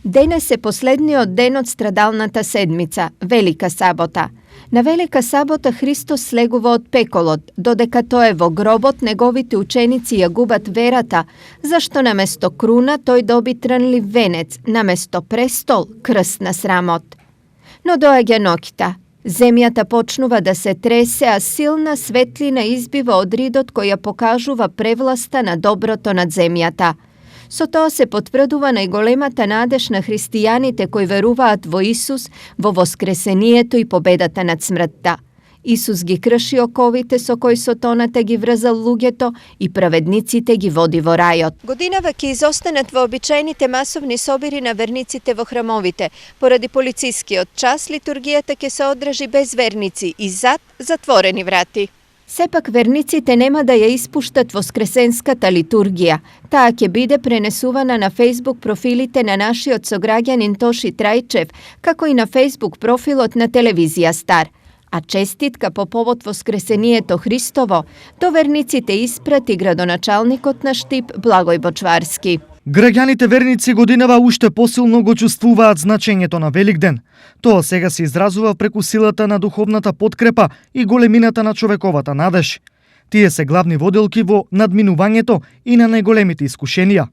Денес е последниот ден од страдалната седмица, Велика сабота. На Велика сабота Христос слегува од пеколот, додека тој е во гробот, неговите ученици ја губат верата, зашто наместо круна тој доби трнлив венец, наместо престол крст на срамот. Но доаѓа ноќта. Земјата почнува да се тресе, а силна светлина избива од ридот која покажува превласта на доброто над земјата. Со тоа се потврдува најголемата надеж на христијаните кои веруваат во Исус, во воскресението и победата над смртта. Исус ги крши оковите со кои со тоната ги врзал луѓето и праведниците ги води во рајот. Годинава ќе изостанат вообичаените масовни собири на верниците во храмовите. Поради полицискиот час, литургијата ќе се одржи без верници и зад затворени врати. Сепак верниците нема да ја испуштат воскресенската литургија. Таа ќе биде пренесувана на Facebook профилите на нашиот сограѓанин Тоши Трајчев, како и на Facebook профилот на телевизија Стар. А честитка по повод воскресението Христово до верниците испрати градоначалникот на Штип Благој Бочварски. Граѓаните верници годинава уште посилно го чувствуваат значењето на Великден. Тоа сега се изразува преку силата на духовната подкрепа и големината на човековата надеж. Тие се главни воделки во надминувањето и на најголемите искушенија.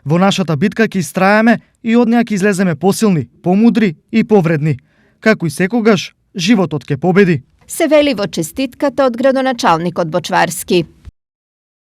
Во нашата битка ќе истрајаме и од неа ќе излеземе посилни, помудри и повредни. Како и секогаш, животот ќе победи. Се вели во честитката од градоначалникот Бочварски.